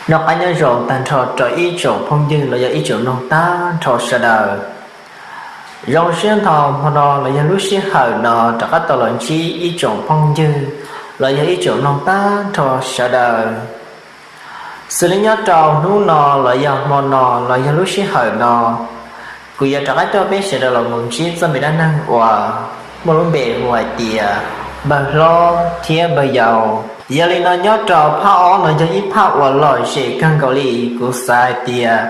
Noj qab nyob zoo tag nrho rau ib tsoom phooj ywg los yog ib tsoom mloog tag nrho sawv daws. Zoo siab ntau hmo no los yog lub sij hawm no rov qab tau los ntsib ib tsoom phooj ywg los yog ib tsoom mloog tag nrho sawv daws. Xws li nyob rau hnub no los yog hmo no los yog lub sij hawm no, kuv yuav rov qab coj peb sawv daws los mus ntsib txoj me dab neeg uas muaj lub npe hu hais tias npawg hlob thiab npawg yau. Yog li no nyob rau phab ob no yog ib phab uas lom zem kawg nkaus li. Kuv xav hais tias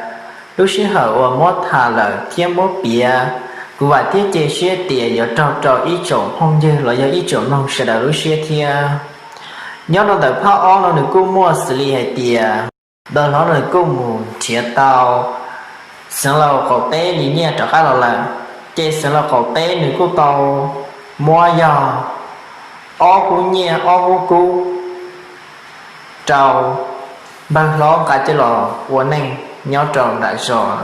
lub sij hawm uas muab tham lawm thiab muab piav, kuv vam thiab cia siab tias yuav raug rau ib tsoom phooj ywg los yog ib tsoom mloog sawv daws lub siab thiab. Nyob rau ntawm phab ob no nws kuj muaj xws li hais tias npawg hlob nws kuj mus nrhiav tau xeev laus qaum teb li nyiaj rov qab los lawm, ces xeev laus qaum teb nws kuj tau muab yog ob hub nyiaj ob hub kub rau npawg hlob nqa coj los ua neej nyob rau nram zos.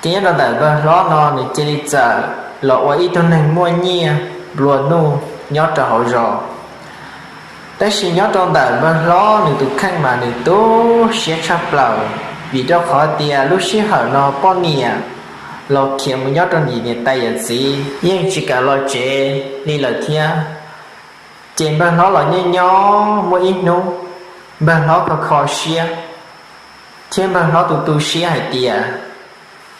Ces nyob rau ntawm npawg hlob no nws cia li txawm los ua ib tug neeg muaj nyiaj nplua nuj nyob rau hauv zos. Tab sis nyob rau ntawm npawg hlob nws tus kheej mas nws tu siab tshaj plaws, vim rau qhov tias lub sij hawm no poj niam los khiav mus nyob rau ntawm niam tais yawm txiv yeej tsis kam los tsev li lawm thiab. Ces npawg hlob los nyob nyob muaj ib hnub, npawg hlob kho kho siab thiab npawg hlob tu tu siab hais tias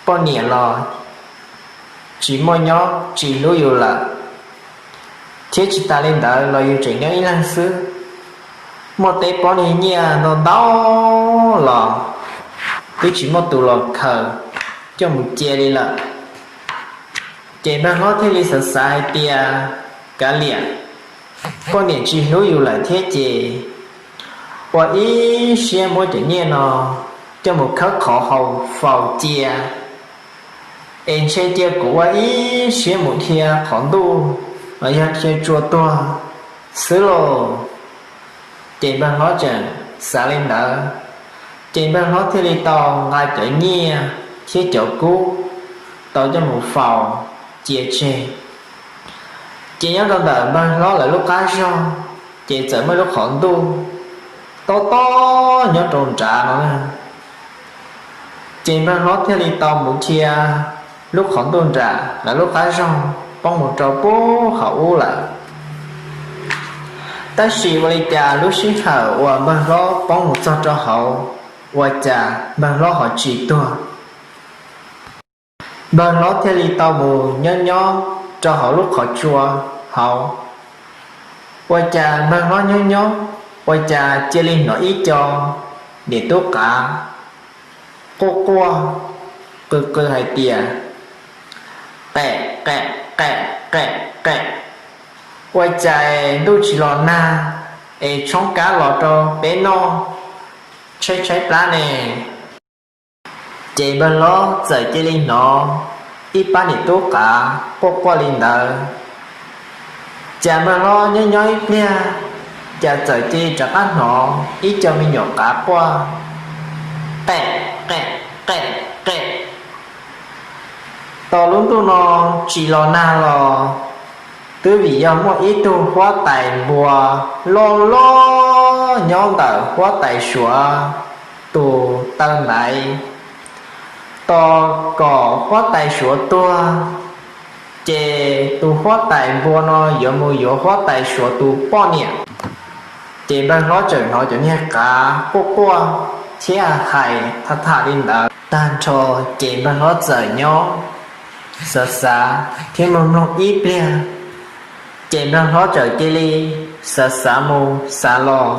poj niam los tsis muaj nyob tsis hlub yus lawm, thiab tsis tas li ntawd los yus tseem nyob ib leeg xwb. Muaj tej pob niag nyiaj ntau ntau los twb tsis muaj tus los khaws coj mus cia li lawm. Ces npawg hlob thiaj li xav xav hais tias kav liam, poj niam tsis hlub yus lawm thiab ces ua ib siab muab cov nyiaj no coj mus khawb qhov hauv faus cia, es ntshe cia kuv ua ib siab mus dhia qhov ntuj los yog dhia tsua tuag xwb lauj. Ces npawg hlob tseem xav li ntawd, ces npawg hlob thiaj li tau nqa cov nyiaj thiab cov kub tau coj mus faus cia tseg. Ces nyob rau ntawm npawg hlob lawv lub qab zog, ces txawm muaj lub qhov ntuj tob tob nyob rau nrad no. Ces npawg hlob thiaj li tau mus dhia lub qhov ntuj nram lawv lub qab zog poob mus rau pub hauv ub lawm. Tab sis ua li cas lub sij hawm uas npawg hlob poob mus txog rau hauv, ua cas npawg hlob ho tsis tuag. Npawg hlob thiaj li tau mus nyob nyob rau hauv lub qhov tsua hauv. Ua cas npawg hlob nyob nyob, ua cas cia li hnov ib co niam tub qav quaj quaj qw qw hais tias, qem qem qem qem qem, ua cas ntuj tsis los nag es tshoob kab los rau peb noj, tshaib tshaib plab ne. Ces npawg hlob txawm cia li hnov ib pab niam tub qav quaj quaj li ntawd. Cas npawg hlob nyob nyob ib pliag, cas txawm cia li rov qab hnov ib co me nyuam qav quaj, qem qem qem qem. Tau lub ntuj no tsis los nag los twb vim yog muaj ib tug huab tais npua loj loj nyob ntawm huab tais suav tus taw ntaiv, tos kom huab tais suav tuag, ces tus huab tais npua no yuav mus yuav huab tais suav tus poj niam. Ces npawg hlob tseem hnov cov niag qav quaj quaj thiab hais tham tham li ntawd tag nrho, ces npawg hlob txawm nyob xav xav thiab mloog mloog ib pliag, ces npawg hlob txawm cia li xav xav mus xav los,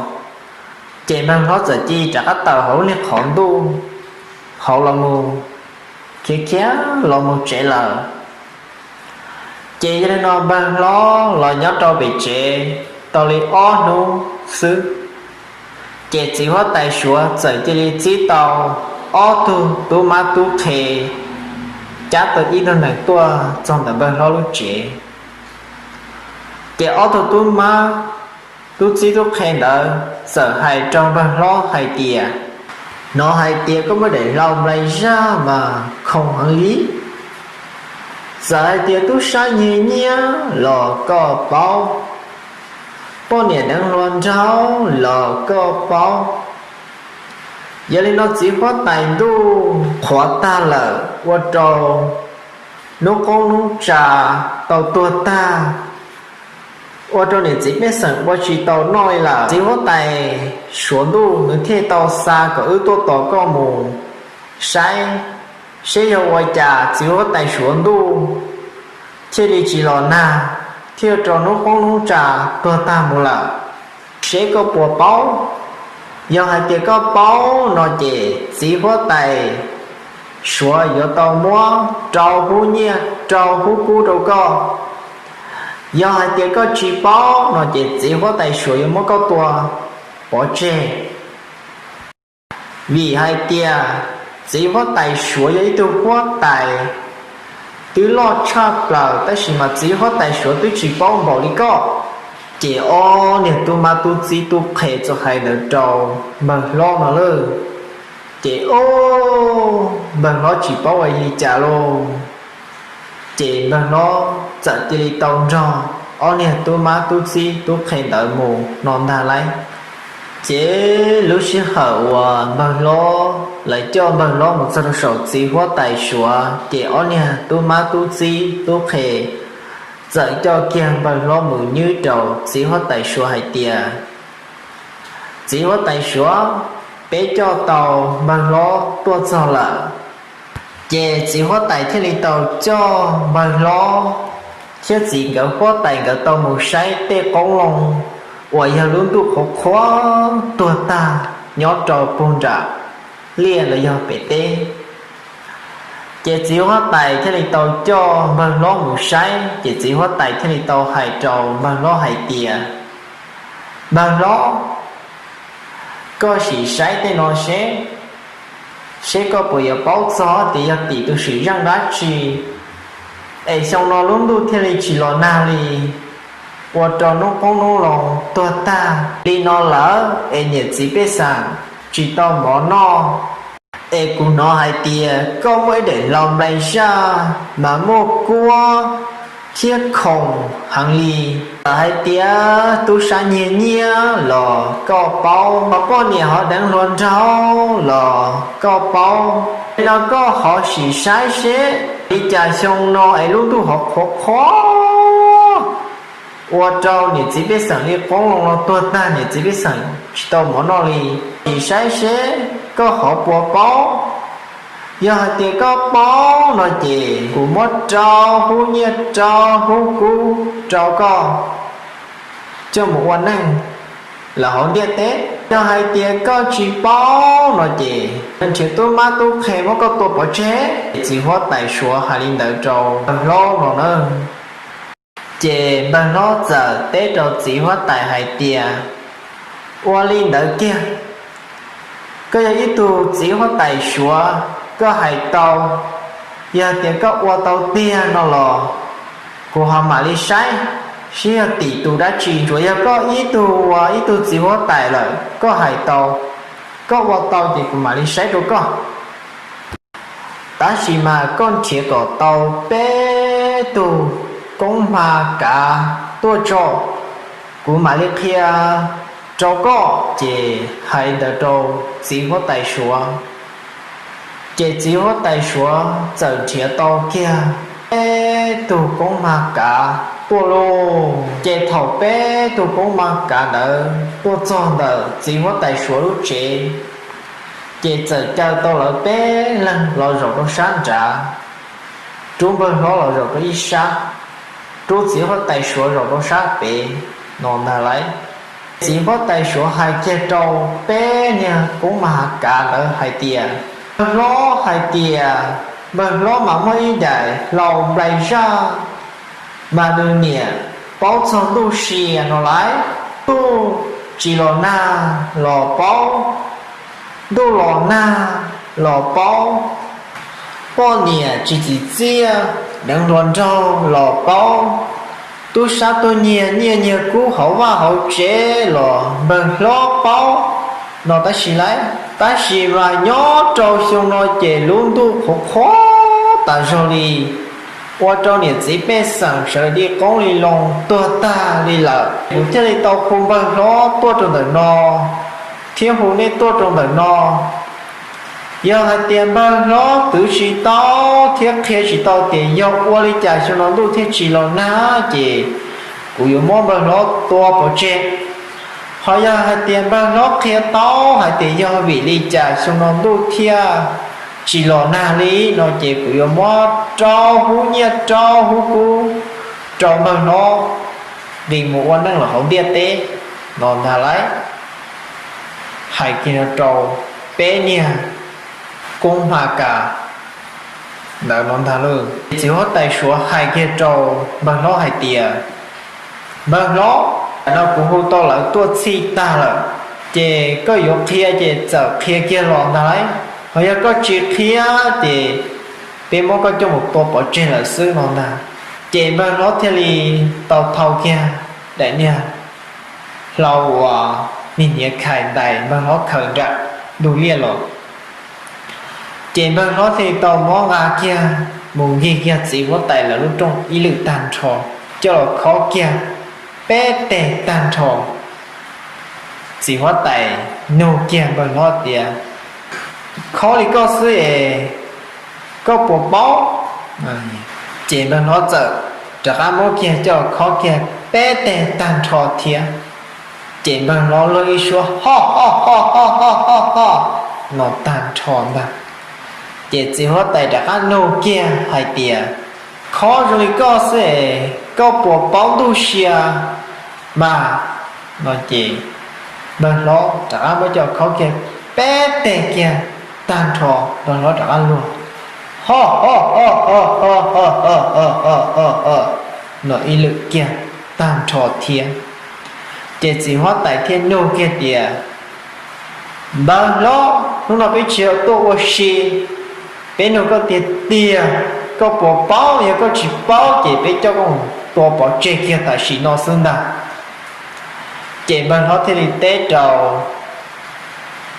ces npawg hlob txawm cia li rov qab tawm hauv lub niag qhov ntuj hauv los mus, khiav khiav los mus tsev lawm. Ces yog li no npawg hlob los nyob rau pem tsev tau li ob hnub xwb, ces txiv huab tais suav txawm cia li txib tau ob tug tub mab tub qhe, cab tau ib tug nees tuaj txog ntawm npawg hlob lub tsev. Ces ob tug tub mab tub txib tub qhe ntawd txawm hais rau npawg hlob hais tias, hnov hais tias koj muaj daim hlau nplai zaj mas khoom heev li, txawm hais tias tub sab nyiag nyiaj los koj paub, poj niam deev hluas nraug los koj paub, Yog li no txiv huab tais ntuj qhuav tag lawm ua rau hnub qoob hnub tsa tau tuag tag, ua rau niam txiv pej xeem ua tsis tau noj li lawm. Txiv huab tais suav ntuj nws thiaj tau xa kom wb tuaj tos koj mus saib, saib yog ua cas txiv huab tais suav ntuj thiaj li tsis los nag, thiaj rau hnub qoob hnub tsa tuag tag mus lawm. Seb koj puas paub? Yog hais tias koj paub no ces txiv huab tais suav yuav tau muab rau hub nyiaj rau hub kub rau koj. Yog hais tias koj tsis paub no ces txiv huab tais suav yuav muab koj tua pov tseg. Vim hais tias txiv huab tais suav yog ib tug huab tais twb loj tshaj plaws, tab sis mas txiv huab tais suav twb tsis paub npaum li koj. Ces ob niag tub mab tub txib tub qhe txawm hais ntawd rau npawg hlob no lawm. Ces ob npawg hlob tsis paub ua li cas lauj. Ces npawg hlob txawm cia li tau nrog ob niag tub mab tub txib tub qhe ntawd mus no ntag lauj. Ces lub sij hawm uas npawg hlob, lawv coj npawg hlob mus txog rau saum txiv huab tais suav, ces ob niag tub mab tub txib tub qhe txawm coj kiag npawg hlob mus nyob rau txiv huab tais suav hais tias, txiv huab tais suav, peb coj tau npawg hlob tuaj txog lawm. Ces txiv huab tais thiaj li tau coj npawg hlob thiab txiv nkawd huab tais nkawd tau mus saib tej qoob loo uas yog lub ntuj qhuav qhuav tuag tag nyob rau puag nram liaj los yog pem teb. Ces txiv huab tais thiaj li tau coj npawg hlob mus saib, ces txiv huab tais thiaj li tau hais rau npawg hlob hais tias, npawg hlob, koj sim saib tej no seb, seb koj puas yuav paub txog tias yog tim tus sim zeej dab tsi es xyoo no lub ntuj thiaj li tsis los nag li, ua rau hnub qoob hnub loo tuag tag li no lawm es niam txiv pej xeem tsis tau mov noj. Es kuv hnov hais tias koj muaj ib daim hlau nplai zaj mas muaj kuab thiab khoom heev li. Txawm hais tias tub sab nyiag nyiaj los koj paub, poj niam ho deev hluas nraug los koj paub. Li no koj ho sim saib seb li cas xyoo no es lub ntuj ho qhuav qhuav ua rau niam txiv pej xeem li qoob loo no tuag tag, niam txiv pej xeem tsis tau mov noj li. Sim saib seb koj ho puas paub. Yog hais tias koj paub no ces kuv muab rau hub nyiaj rau hub kub rau koj coj mus ua neej lawm hauv ntiaj teb. Yog hais tias koj tsis paub no ces nrhiav tub mab tub qhe muab koj tua pov tseg. Txiv huab tais suav hais li ntawd rau npawg hlob no na. Ces npawg hlob txawm teb rau txiv huab tais hais tias, ua li ntawd kiag, koj yog ib tug txiv huab tais suav, koj hais tau, yog tias koj ua tau tiag no los kuv ho mam li saib, saib yog tim tus dab tsi. Tsuas yog koj ib tug ua ib tug txiv huab tais lawm koj hais tau, koj ua tau ces kuv mam li saib rau koj. Tab sis mas koj nrhiav kom tau peb tug koob hma kav tuaj tso, kuv mam li qhia rau koj. Ces hais ntawd rau txiv huab tais suav. Ces txiv huab tais suav txawm nrhiav tau kiag peb tug koob hma kav tuaj lauj. Ces thaum peb tug koob hma kav ntawd tuaj txog ntawm txiv huab tais suav lub tsev, ces txawm caw tau lawv peb leeg los zaum rau sab nrad, rub npawg hlob los zaum rau ib sab, rub txiv huab tais suav zaum rau sab pem no ntag lauj. Txiv huab tais suav hais kiag rau peb niag koob hma kav ntawd hais tias, npawg hlob hais tias npawg hlob mas muaj ib daim hlau nplai zaj, mas nws niam paub txog ntuj sia no lauj. Ntuj tsis los nag los paub, ntuj los nag los paub, poj niam tsis txim txiaj deev hluas nraug los paub, tub sab tuaj nyiag nyiaj nyiag kub hauv vaj hauv tsev los npawg hlob paub no tab sis lauj. Tab sis mas nyob rau xyoo no ces lub ntuj qhuav qhuav tas zog li, ua rau niam txiv pej xeem sawv li qoob li loo tuag tag li lawm. Kuv thiaj li tau hu npawg hlob tuaj rau ntawm no thiab hu nej tuaj rau ntawm no, Yog hais tias npawg hlob twv tsis tau thiab qhia tsis tau tias yog ua li cas xyoo no ntuj thiaj tsis los nag ces kuv yuav muab npawg hlob tua pov tseg. Ho yog hais tias npawg hlob qhia tau hais tias yog vim li cas xyoo no ntuj thiaj tsis los nag li no ces kuv yuav muab rau hub nyiaj rau hub kub rau npawg hlob nqis mus ua neej los hauv ntiaj teb no ntag lauj. Hais kiag rau peb niag koob hma kav ntawd no ntag lauj. Txiv huab tais suav hais kiag rau npawg hlob hais tias, npawg hlob, no kuv hu tau lawv tuaj txhij tag lawm, ces koj yuav qhia ces txawm qhia kiag los ntag lauj, ho yog koj tsis qhia ces peb muab koj coj mus tua pov tseg lawm xwb no ntag. Ces npawg hlob thiaj li tau thau kiag daim niag hlau uas niag hniav khais ntais npawg hlob khaws nram ntug liaj los. Ces npawg hlob thiaj li tau muab nqa kiag mus nkig kiag txiv huab tais lawv lub rooj ib lwm tag nrho, coj los khob kiag peb teg tag nrho. Txiv huab tais nug kiag npawg hlob tias, khob li koj xwb es koj puas paub? Ces npawg hlob txawm rov qab muab kiag coj los khob kiag peb teg tag nrho thiab. Ces npawg hlob luag ib suab ho ho ho ho ho ho ho no tag nrho ntag. Ces txiv huab tais rov qab nug kiag hais tias, khob zoo li koj xwb es koj puas paub ntuj sia mas? No ces npawg hlob rov qab muab coj khob kiag peb teg kiag tag nrho, npawg hlob rov qab luag ho ho ho ho ho ho ho ho no ib lwm kiag tag nrho thiab. Ces txiv huab tais thiaj nug kiag tias, npawg hlob, hnub no peb tsis yog tuaj ua si, peb nug koj tiag tiag, koj puas paub? Yog koj tsis paub ces peb coj koj mus tua pov tseg kiag tam sim no xwb ntag. Ces npawg hlob thiaj li teb rau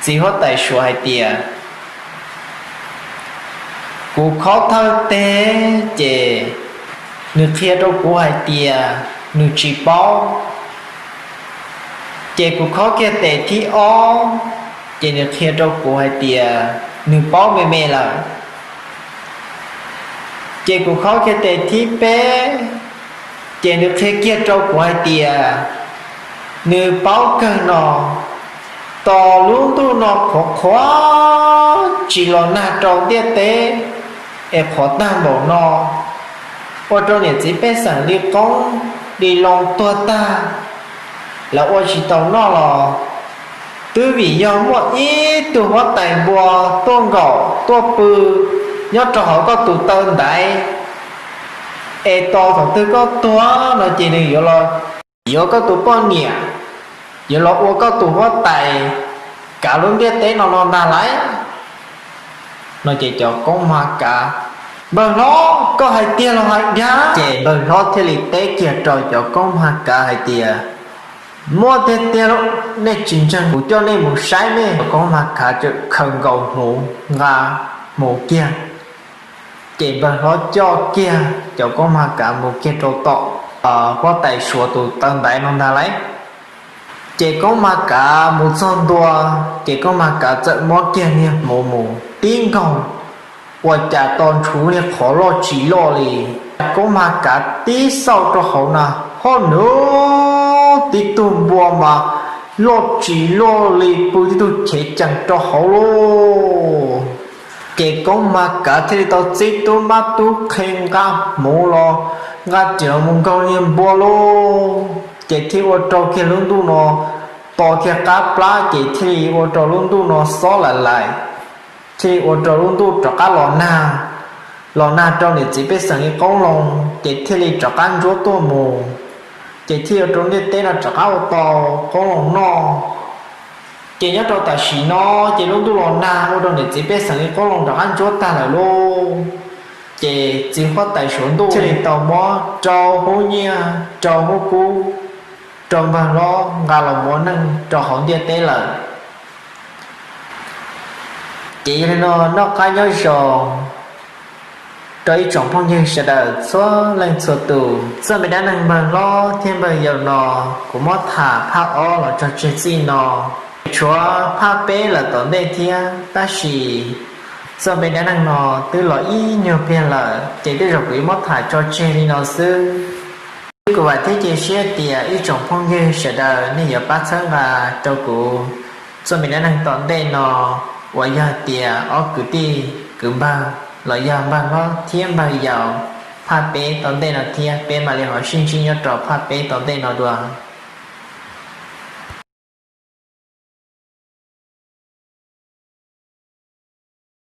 txiv huab tais suav hais tias, kuv khob thawj teg ces nws qhia rau kuv hais tias nws tsis paub. Ces kuv khob kiag tes thib ob, ces nws qhia rau kuv hais tias nws paub me me lawm. Ces kuv khob kiag tes thib peb, ces nws qhia kiag rau kuv hais tias nws paub kawg no, tos lub ntuj no qhuav qhuav tsis los nag rau ntiaj teb es qhuav tag npaum no, ua rau niam txiv pej xeem li qoob li loo tuag tag, lawv ua tsis tau noj los twb vim yog muaj ib tug huab tais npua tuaj nkaum tuaj pw nyob rau hauv koj tus taw ntaiv, es tos thaum twg koj tuag no ces nws yuav los yuav koj tus poj niam, yuav los ua koj tus huab tais kav lub ntiaj teb no no ntag lauj. No ces cov koob hma kav, npawg hlob, koj hais tiag los hais dag? Ces npawg hlob thiaj li teb kiag rau cov koob hma kav hais tias, muaj tiag tiag lauj, nej tsis ntseeg kuv coj nej mus saib nej. Cov koob hma kav txawm khaws nkaus hmuv nqa mus kiag. Ces npawg hlob coj kiag cov koob hma kav mus kiag rau tom huab tais suav tus taw ntaiv no ntag lauj. Ces koob hma kav mus txog ntua, ces koob hma kav txawm muab kiag niag hmuv mus tib nkaug, ua cas to ntshuv niag qhov loj tsis loj li. Koob hma kav tib xauj rau hauv na, ho nws tib tug npua mas loj tsis loj li pw tib tug chev cees rau hauv lauj. Ces koob hma kav thiaj li tau txib tub mab tub qhe nqa hmuv los nqa riam los mus nkaug niag npua lauj. Ces thiaj ua rau kiag lub ntuj no to kiag qab plab, ces thiaj li ua rau lub ntuj no xob lais lais, thiaj li ua rau lub ntuj rov qab los nag, los nag rau niam txiv pej xeem li qoob loo, ces thiaj li rov qab ntsuab tuaj mus, ces thiaj ua rau ntiaj teb no rov qab ua tau qoob loo noj. Ces nyob rau tam sim no, ces lub ntuj los nag ua rau niam txiv pej xeem li qoob loo rov qab ntsuab tag lawm lauj. Ces txiv huab tais suav ntuj thiaj li tau muab rau hub nyiaj rau hub kub rau npawg hlob nqa los mus ua neej rau hauv ntiaj teb lawm. Ces yog li no noj qab nyob zoo rau ib tsoom phooj ywg sawv daws txhua leej txhua tus. Txoj me dab neeg npawg hlob thiab npawg yau no kuv muab tham phaj ob los tso tseg txij no. Tshuav phaj peb lawm tom ntej thiab, tab sis txoj me dab neeg no twb los ib nyuag pliag lawm ces tej zaum kuv yuav muab tham tso tseg li no xwb. Kuv vam thiab cia siab tias ib tsoom phooj ywg sawv daws nej yuav pab txhawb nqa rau kuv txoj me dab neeg tom ntej no, uas yog tias ob kwv tij kwv npawg los yog npawg hlob thiab npawg yau, phaj peb tom ntej no thiab peb mam li ho sib ntsib nyob rau phaj peb tom ntej no dua.